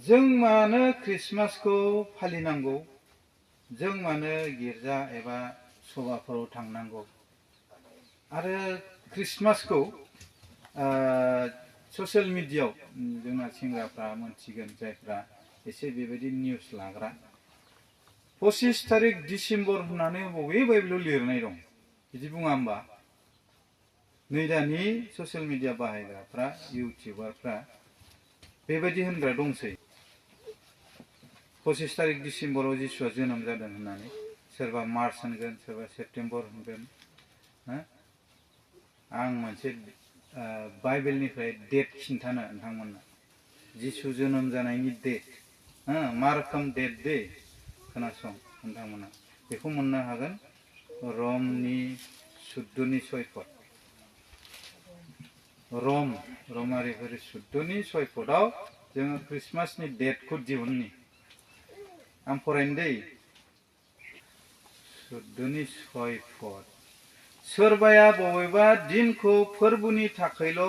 जों मानो क्रिसमासखौ फालिनांगौ, जों मानो गिर्जा एबा सभाफोराव थांनांगौ आरो क्रिसमासखौ ससियेल मिडियायाव जोंना सेंग्राफ्रा मोनथिगोन, जायफ्रा एसे बेबायदि निउस लाग्रा। 25 तारिख डिसेम्बर होननानै बबे बाइबेलाव लिरनाय दं बिदि बुङा होमबा? नै दानि ससियेल मिडिया बाहायग्राफ्रा, इउटिउबारफ्रा बेबायदि होनग्रा दंसै। 25 तारिख डिसेम्बराव जिसुआ जोनोम जादों होननानै। सोरबा मार्च होनगोन, सोरबा सेप्तेम्बर होनगोन। आं मोनसे बाइबेलनिफ्राय डेट खिन्थानो नोंथांमोननो, जिसु जोनोम जानायनि डेट, मा रोखोम डेट दे, खोनासं नोंथांमोना। बेखौ मोननो हागोन रमनि 14नि 6 पद। रमारिफोर 14नि 6 पदआव जोङो क्रिसमासनि डेटखौ दिहुननि। आं फरायनो दै। 14नि 6 पद। सोरबाया बबेबा दिनखौ फोरबोनि थाखायल'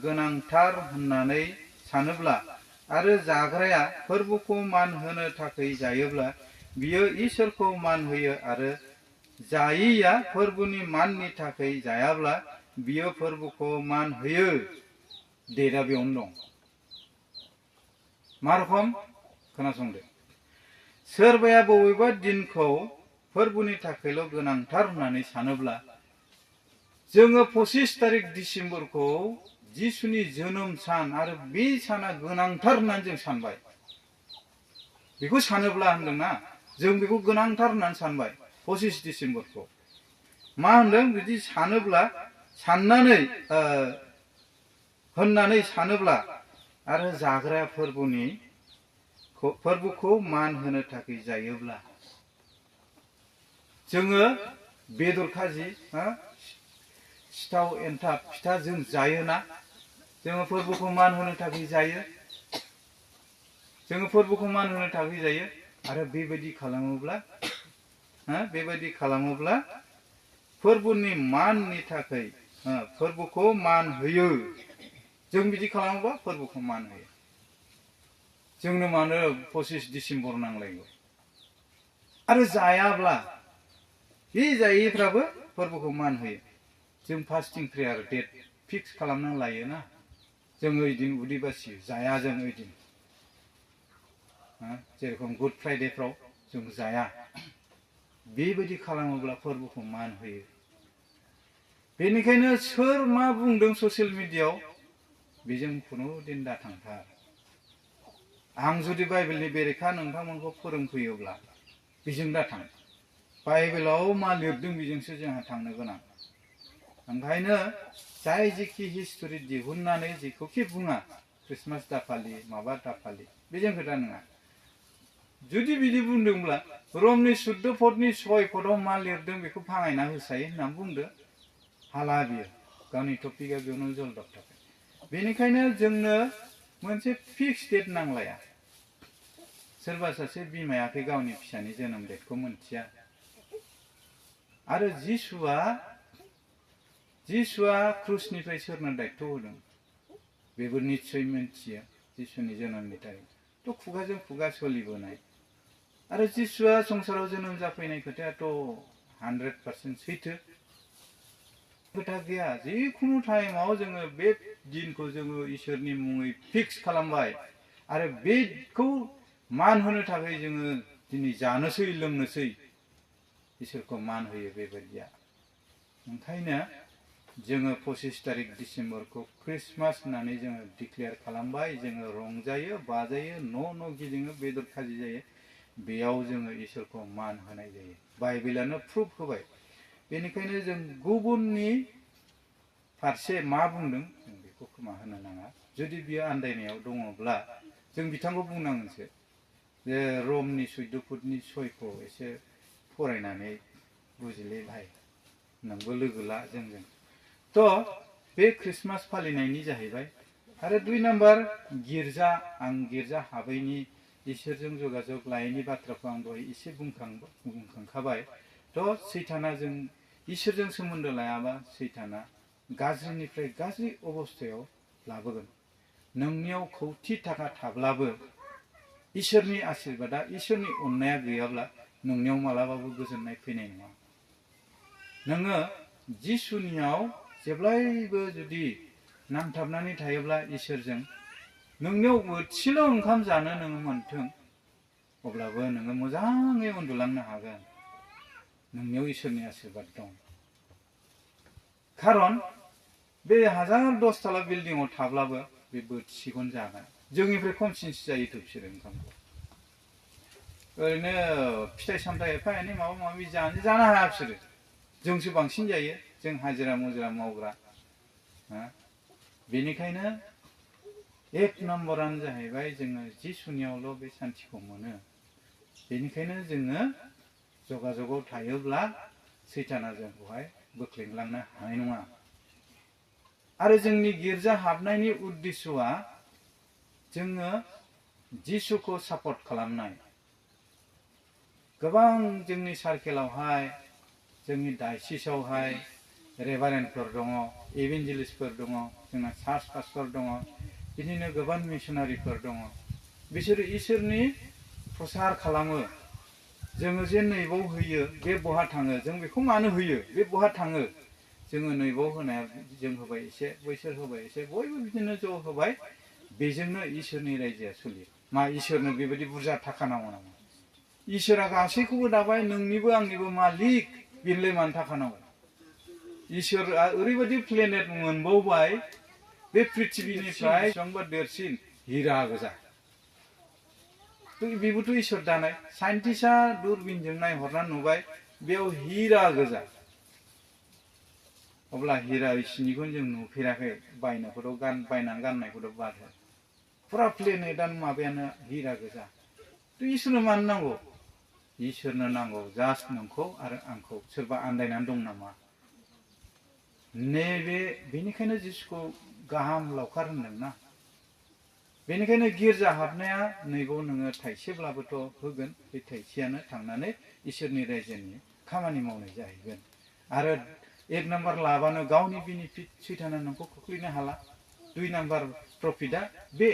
गोनांथार होननानै सानोब्ला आरो जाग्राया फोरबोखौ मान होनो थाखाय जायोब्ला बियो इसोरखौ मान होयो, आरो जायिया फोरबोनि माननि थाखाय जायाब्ला बियो फोरबोखौ मान होयो। डेटआ बेयावनो दं। मा रखम? खोनासंदो। सोरबाया बबेबा दिनखौ फोरबोनि थाखायल' गोनांथार होननानै सानोब्ला, जोङो 25 तारिख डिसेम्बरखौ जिसुनि जोनोम सान आरो बे साना गोनांथार होननानै जों सानबाय। बेखौ सानोब्ला होनदोंना, जों बेखौ गोनांथार होननानै सानबाय 25 डिसेम्बरखौ। मा होनदों? बिदि सानोब्ला, होननानै सानोब्ला आरो जाग्रा फोरबोखौ मान होनो थाखाय जायोब्ला, जोङो बेदर खाजि, सिथाव, एन्थाब, फिथा जों जायोना, जोङो फोरबोखौ मान होनो थाखाय जायो। जोङो फोरबोखौ मान होनो थाखाय जायो। आरो बेबायदि खालामोब्ला फोरबोनि माननि थाखाय फोरबोखौ मान होयो। जों बिदि खालामोबा फोरबोखौ मान होयो। जोंनो मानो 25 डिसेम्बर नांलायगौ? आरो जायाब्ला बे जायैफ्राबो फोरबोखौ मान होयो। जों फास्टिं प्रेयार डेट फिक्स खालामनानै लायोना, जोङो ओइदिन उदै बासियो, जाया जों ओइदिन। जेरेखम गुड फ्राइडेफ्राव जों जाया। बेबायदि खालामोब्ला फोरबोखौ मान होयो। बेनिखायनो सोर मा बुंदों ससियेल मिडियायाव, बेजों खुनु दिन दा थांथार। आं जुदि बाइबेलनि बेरेखा नोंथांमोनखौ फोरोंफैयोब्ला बेजों दा थां। बाइबेलाव मा लिरदों बेजोंसो जोंहा थांनो गोनां। ओंखायनो जाय जेखि हिस्ट'रि दिहुननानै जेखौखि बुङा, क्रिसमास दाफालि, माबा दाफालि, बेजों खोथा नङा। जुदि बिदि बुंदोंब्ला रमनि 14 पदनि 6 पदआव मा लिरदों बेखौ फाङायना होसाय होननानै बुंदो। हाला बियो, गावनि टपिकआ बेयावनो जलदब थाबाय। बेनिखायनो जोंनो मोनसे फिक्स डेट नांलाया। सोरबा सासे बिमायाखै गावनि फिसानि जोनोम डेटखौ मोनथिया। आरो जिसुआ क्रुसनिफ्राय सोरनो दायथ' होदों बेबो निस्सय मिथियो। जिसुनि जोनोमनि थारिख थ' खुगाजों खुगा सोलिबोनाय। आरो जिसुआ संसाराव जोनोम जाफैनाय खोथायाथ' 100% सैथो खोथा गैया। जिखुनु टाइमाव जोङो बे दिनखौ जोङो इसोरनि मुङै फिक्स खालामबाय, आरो बेखौ मान होनो थाखाय जोङो दिनै जानोसै लोंनोसै, इसोरखौ मान होयो बेबायदिया। ओंखायनो जोङो 25 तारिख डिसेम्बरखौ क्रिसमास होननानै जोङो डिक्लेयार खालामबाय। जोङो रंजायो, बाजायो, न' गिदिङो, बेदर खाजि जायो। बेयाव जोङो इसोरखौ मान होनाय जायो। बाइबेलानो प्रुफ होबाय। बेनिखायनो जों गुबुननि फारसे मा बुंदों जों बेखौ खोमा होनो नाङा। जुदि बियो आन्दायनायाव दङब्ला जों बिथांखौ बुंनांगोनसो जे रमनि 14 पदनि 6खौ एसे फरायनानै बुजिलै भाइ, नोंबो लोगो ला जोंजों। थ' बे क्रिसमास फालिनायनि जाहैबाय। आरो 2 नाम्बार गिर्जा। आं गिर्जा हाबैनि, इसोरजों जगाजग लायैनि बाथ्राखौ आं दहाय एसे बुंखांखाबाय। थ' सैताना, जों इसोरजों सोमोन्दो लायाबा सैताना गाज्रिनिफ्राय गाज्रि अबस्थायाव लाबोगोन। नोंनियाव खौथि थाखा थाब्लाबो इसोरनि आशीर्बादा इसोरनि अननाया गैयाब्ला नोंनियाव मालाबाबो गोजोननाय फैनाय नङा। नोङो जिसुनियाव जेब्लायबो जुदि नांथाबनानै थायोब्ला इसोरजों नोंनियाव बोथिसेल' ओंखाम जानो नोङो मोन्थों, अब्लाबो नोङो मोजाङै उन्दुलांनो हागोन। नोंनियाव इसोरनि आशीर्बाद दं। खारन बे 1010 बिल्डिंआव थाब्लाबो बे बोथिसेखौनो जागोन। जोंनिफ्राय खमसिनसो जायोथ' बिसोरो ओंखामखौ। ओरैनो फिथाइ सामथाइ एफा एनै माबा माबि जानो हाया बिसोरो। जोंसो बांसिन जायो, जों हाजिरा मुजिरा मावग्रा। बेनिखायनो एक नम्बरानो जाहैबाय जोङो जिसुनियावल' बे सान्थिखौ मोनो। बेनिखायनो जोङो जगाजगाव थायोब्ला सैताना जोंखौहाय बोख्लेंलांनो हानाय नङा। आरो जोंनि गिर्जा हाबनायनि उद्देश्यआ जोङो जिसुखौ सापर्ट खालामनाय। गोबां जोंनि सार्केलावहाय, जोंनि डायसिसावहाय रेभारेन्डफोर दङ, इभेन्जेलिस्टफोर दङ, जोंना चार्च पास्टर दङ, बिदिनो गोबां मिशनारिफोर दङ। बिसोरो इसोरनि प्रसार खालामो। जोङो जे नैबाव होयो, बे बहा थाङो, जों बेखौ मानो होयो, बे बहा थाङो, जोङो नैबाव होनाया जों होबाय एसे, बैसोर होबाय एसे, बयबो बिदिनो ज' होबाय, बेजोंनो इसोरनि रायजोआ सोलियो। मा इसोरनो बेबायदि बुरजा थाखा नांगौ नामा? इसोरा गासैखौबो दाबाय, नोंनिबो आंनिबो मालिक, बेनोलाय मानो थाखा नांगौ? इसोरा ओरैबायदि प्लेनेट मोनबावबाय, बे पृथिबिनिफ्राय बेसेबांबा देरसिन हिरा गोजा। बेबोथ' इसोर दानाय। साइन्टिस्टआ दुरबिनजों नायहरना नुबाय, बेयाव हिरा गोजा। अब्ला हिरा इसिनिखौनो जों नुफेराखै, बायनानै गाननायखौथ' बाद हो। फुरा प्लेनेटानो माबायानो हिरा गोजा। इसोरनो मानो नांगौ? इसोरनो नांगौ जास्ट नोंखौ आरो आंखौ। सोरबा आन्दायनानै दं नामा? बेनिखायनो जिसुखौ गाहाम लावखार होनदोंना। बेनिखायनो गिर्जा हाबनाया नैबाव नोङो थाइसेब्लाबोथ' होगोन, बे थाइसेयानो थांनानै इसोरनि रायजोनि खामानि मावनाय जाहैगोन। आरो एक नाम्बार लाबानो गावनि बेनिफिट, सैताना नोंखौ खोख्लैनो हाला। 2 नाम्बार प्रफिटआ बे।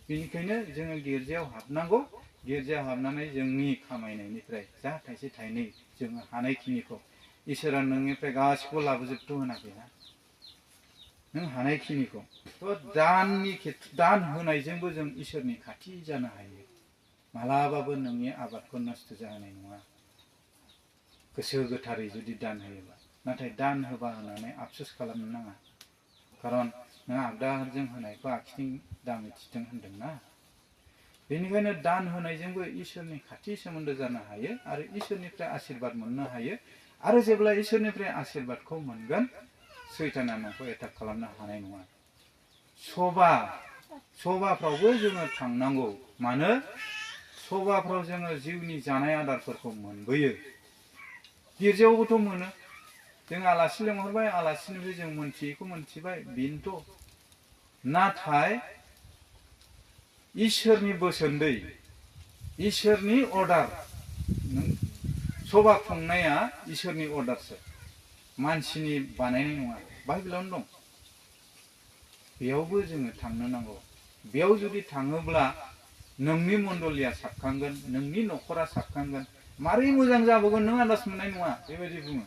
बेनिखायनो जोङो गिर्जायाव हाबनांगौ। गिर्जायाव हाबनानै जोंनि खामायनायनिफ्राय जा थाइसे थाइनै जोङो हानायखिनिखौ, इसोरा नोंनिफ्राय गासिखौबो लाबोजोबथ' होनाखैना, नों हानायखिनिखौ। दान होनायजोंबो जों इसोरनि खाथि जानो हायो। मालाबाबो नोंनि आबादखौ नस्थ' जाहोनाय नङा, गोसो गोथारै जुदि दान होयोब्ला। नाथाय दान होबा होनानै आफसोस खालामनो नाङा। खारन नों आगदाजों होनायखौ आखिथिं दामिथिथों होनदोंना। बेनिखायनो दान होनायजोंबो इसोरनि खाथि सोमोन्दो जानो हायो आरो इसोरनिफ्राय आशीर्बाद मोननो हायो। आरो जेब्ला इसोरनिफ्राय आशीर्बादखौ मोनगोन, सैताना नोंखौ एटाक खालामनो हानाय नङा। सभाफ्रावबो जोङो थांनांगौ। मानो? सभाफ्राव जोङो जिउनि जानाय आदारफोरखौ मोनबोयो। गिर्जायावबोथ' मोनो। जों आलासि लेंहरबाय, आलासिनिफ्राय जों मोनथियैखौ मोनथिबाय, बेनोथ'। नाथाय इसोरनि बोसोनदै, इसोरनि अर्डार, सभा खुंनाया इसोरनि अर्डारसो, मानसिनि बानायनाय नङा। बाइबेलावनो दं। बेयावबो जोङो थांनो नांगौ। बेयाव जुदि थाङोब्ला नोंनि मण्डलिया साबखांगोन, नोंनि न'खरा साबखांगोन। मारै मोजां जाबोगोन नों आन्दाज मोननाय नङा, बेबायदि बुङो।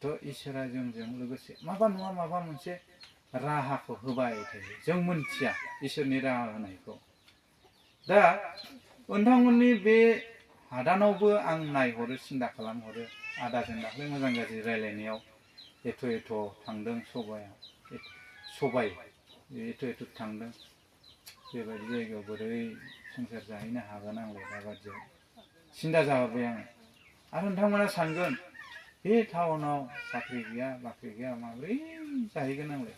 थ' इसोरा जोंजों लोगोसे माबा नङा माबा मोनसे राहाखौ होबाय थायो। जों मोनथिया इसोरनि राहा होनायखौ। दा नोंथांमोननि बे हादानावबो आं नायहरो, सिन्था खालामहरो। आदाजों दाख्लै मोजां गाज्रि रायलायनायाव एथ' थांदों सबाय एथ' थांदों। बेबायदि जायगायाव बोरै संसार जाहैनो हागोन आंलाय दाबादियाव सिन्था जाहरबाय आङो। आरो नोंथांमोना सानगोन, बे टाउनाव साख्रि गैया बाख्रि गैया माब्रै जाहैगोन आंलाय।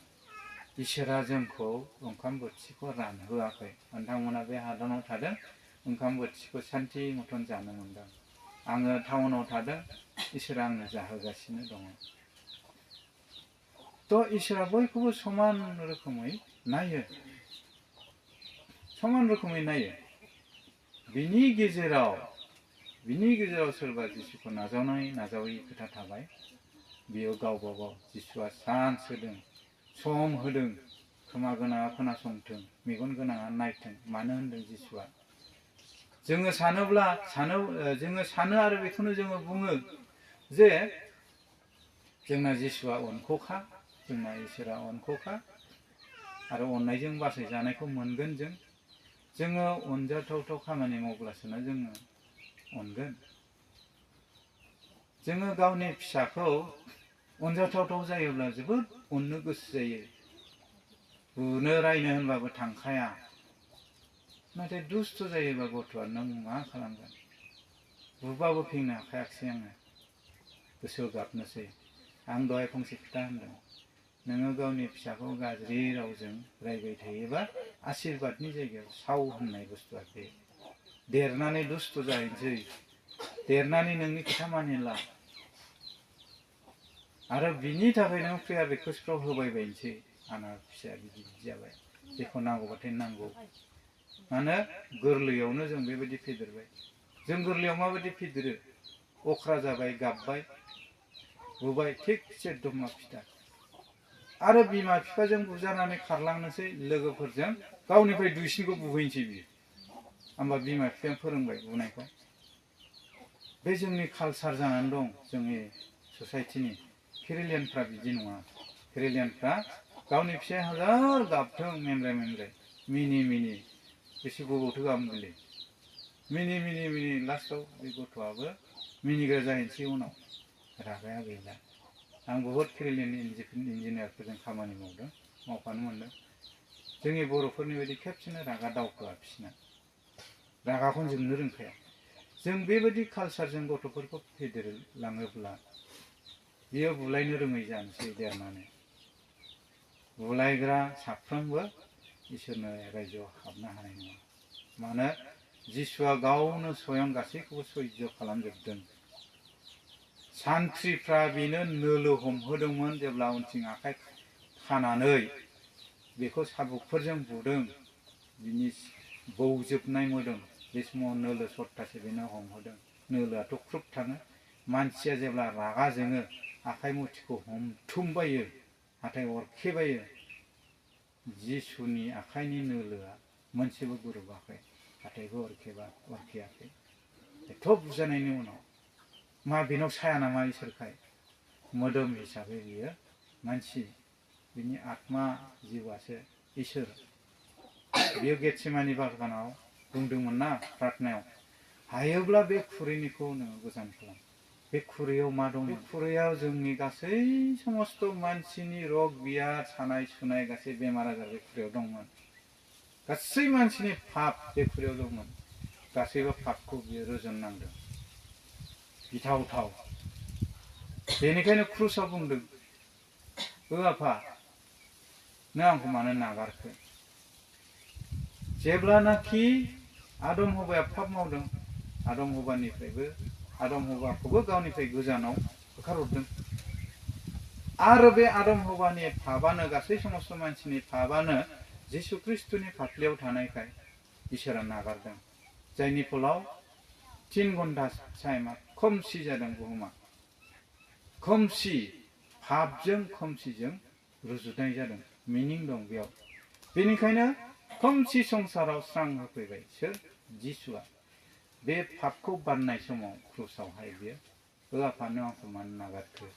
इसोरा जोंखौ ओंखाम बोथिसेखौ रानहोआखै। नोंथांमोना बे हादानाव थादों, ओंखाम बोथिसेखौ सान्थि मथन जानो मोनदों। आङो टाउनाव थादों, इसोरा आंनो जाहोगासिनो दङ। थ' इसोरा बयखौबो समान रोखोमै नायो। समान रोखोमै नायो। बिनि गेजेराव सोरबा जिसुखौ नाजावै खोथा थाबाय। बेयो गावबा गाव। जिसुआ चान्स होदों, सम होदों। खोमा गोनाङा खोनासंथों, मेगन गोनाङा नायथों। मानो होनदों जिसुआ? जोङो सानो आरो बेखौनो जोङो बुङो जे जोंना जिसुआ अनख'खा, जोंना इसोरा अनख'खा आरो अननायजों बासायजानायखौ मोनगोन जों। जोङो अनजाथावथाव खामानि मावब्लासोना जोङो अनगोन। जोङो गावनि फिसाखौ अनजाथावथाव जायोब्ला जोबोद अननो गोसो जायो। बुनो रायनो होनबाबो थांखाया। नाथाय दुस्थ' जायोबा गथ'आ नों मा खालामगोन? बुबाबो फेंनो हाखायाखिसै आङो, गोसोआव गाबनोसै। आं दहाय फंसे खोथा होनदों, नोङो गावनि फिसाखौ गाज्रि रावजों रायबाय थायोबा आशीर्बादनि जायगायाव साव होननाय बुस्थुआ बे देरनानै दुस्थ' जाहैनोसै, देरनानै नोंनि खोथा मानिला आरो बिनि थाखाय नों प्रेयार रिक्वेस्टफ्राव होबाय बायनोसै। आंना फिसाया बिदि जाबाय, जेखौ नांगौबाथाय नांगौ। मानो गोरलैयावनो जों बेबायदि फेदेरबाय। जों गोरलैयाव माबायदि फेदेरो? अख्रा जाबाय, गाबबाय, बुबाय, थिगसे दमा फिथा। आरो बिमा बिफाजों बुजानानै खारलांनोसै, लोगोफोरजों गावनिफ्राय दुइसिनखौ बुहैनोसै बियो। होमबा बिमा बिफाया फोरोंबाय बुनायखौ। बे जोंनि कालसार जानानै दं, जोंनि ससाइटिनि। केरेलियानफ्रा बिदि नङा। केरेलियानफ्रा गावनि फिसाया हाजार गाबथों मेमरे मेमरे, मिनि मिनि, बेसे गोबावथो गाबनो बेलाय, मिनि मिनि मिनि लास्टआव बे गथ'आबो मिनिग्रा जाहैनोसै उनाव, रागाया गैला। आं बहुद केरेलियान इन्जिनियारफोरजों खामानि मावदों, मावफानो मोनदों। जोंनि बर'फोरनि बायदि खेबसेनो रागा दावखोआ बिसिना, रागाखौनो जोंनो रोंखाया। जों बेबायदि कालसारजों गथ'फोरखौ फेदेरलाङोब्ला बियो बुलायनो रोङै जानोसै देरनानै। बुलायग्रा साफ्रोमबो इसोरनो रायजोआव हाबनो हानाय नङा। मानो जिसुआ गावनो स्वयं गासैखौबो सैज्य खालामजोबदों। सान्थ्रिफ्रा बेनो नोलो हमहोदोंमोन जेब्ला उनथिं आखाइ खानानै बेखौ साबुकफोरजों बुदों, बिनि बौजोबनाय मोदोम, बे समाव नोलो सत्तासो बेनो हमहोदों। नोलोआथ' ख्रुब थाङो। मानसिया जेब्ला रागा जोङो आखाइ मुथिखौ हमथुमबायो, हाथाय अरखेबायो, जिसुनि आखाइनि नोलोआ मोनसेबो गुरोबाखै, हाथायबो अरखेयाखै। एथ' बुजानायनि उनाव मा बेनाव साया नामा इसोरखाय? मोदोम हिसाबै बियो मानसि, बिनि आत्मा जिउआसो इसोर। बियो गेटसेमानि बागानाव बुंदोंमोन ना प्रार्थनायाव, हायोब्ला बे खुरैनिखौ नोङो गोजान खालाम। बे खुरैयाव मा दं? बे खुरैयाव जोंनि गासै समस्त मानसिनि रग बियाद, सानाय सुनाय, गासै बेमार आजार बे खुरैयाव दंमोन। गासै मानसिनि पाप बे खुरैयाव दंमोन। गासैबो पापखौ बियो रुजुननांदों। गिथावथाव। बेनिखायनो क्रुसाव बुंदों, ओ आफा, नों आंखौ मानो नागारखो? जेब्लानाखि आदम हौवाया पाप मावदों, आदम हौवाखौबो गावनिफ्राय गोजानाव होखारहरदों। आरो बे आदम हौवानि पापानो, गासै समस्त मानसिनि पापानो जिसु ख्रिस्ट'नि फाफ्लियाव थानायखाय इसोरा नागारदों। जायनि फलाव 3 घन्टा टाइमा खोमसि जादों बुहुमा। खोमसि, पापजों खोमसिजों रुजुनाय जादों, मिनिं दं बेयाव। बेनिखायनो खोमसि संसाराव स्रां होफैबाय सोर? जिसुआ। बे पापखौ बाननाय समाव क्रुसावहाय बियो, ओ आफा, नों आंखौ मानो नागारखो?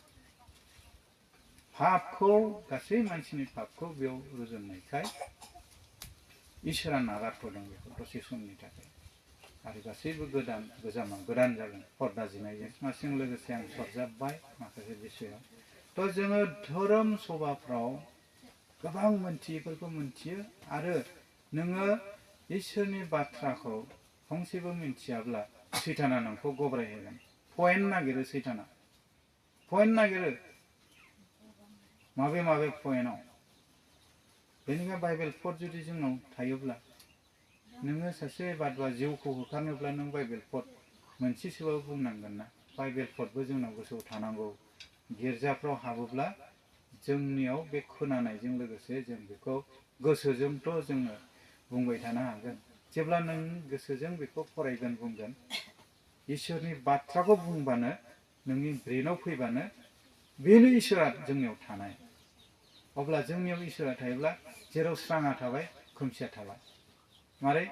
पापखौ, गासै मानसिनि पापखौ बेयाव रुजुननायखाय इसोरा नागारथ'दों बेखौ दसे समनि थाखाय। आरो गासैबो गोजाम जागोन पर्दा जिनायजों। मासिजों लोगोसे आं सरजाबबाय माखासे बिसयाव। थ' जोङो धोरोम सभाफ्राव गोबां मोनथियैफोरखौ मोनथियो, आरो नोङो इसोरनि बाथ्राखौ फंसेबो मिथियाब्ला सैताना नोंखौ गब्रायहोगोन। पइन्ट नागिरो सैताना, पइन्ट नागिरो माबे पइन्टआव। बेनिखायनो बाइबेल फट जुदि जोंनाव थायोब्ला, नोङो सासे बादुवा जिउखौ होखारनोब्ला नों बाइबेल फट मोनसेसोबाबो बुंनांगोन ना। बाइबेल फटबो जोंनाव गोसोआव थानांगौ। गिर्जाफ्राव हाबोब्ला जोंनियाव बे खोनानायजों लोगोसे जों बेखौ गोसोजोंथ' जोङो बुंबाय थानो हागोन। जेब्ला नों गोसोजों बेखौ फरायगोन, बुंगोन, इसोरनि बाथ्राखौ बुंबानो, नोंनि ब्रेनाव फैबानो, बेनो इसोरा जोंनियाव थानाय। अब्ला जोंनियाव इसोरा थायोब्ला जेराव स्राङा थाबाय, खोमसिया थाबाय। मारै?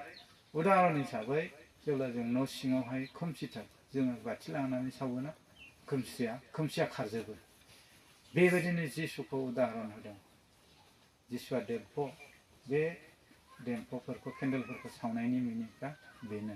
उदाहरन हिसाबै जेब्ला जों न' सिङावहाय खोमसिथार जोङो बाथि लानानै सावोना खोमसिया खारजोबो। बेबायदिनो जिसुखौ उदाहरन होदों। जिसुआ देम्फ' बे देम्फ'फोरखौ केन्देलफोरखौ सावनायनि मिनिंफ्रा बेनो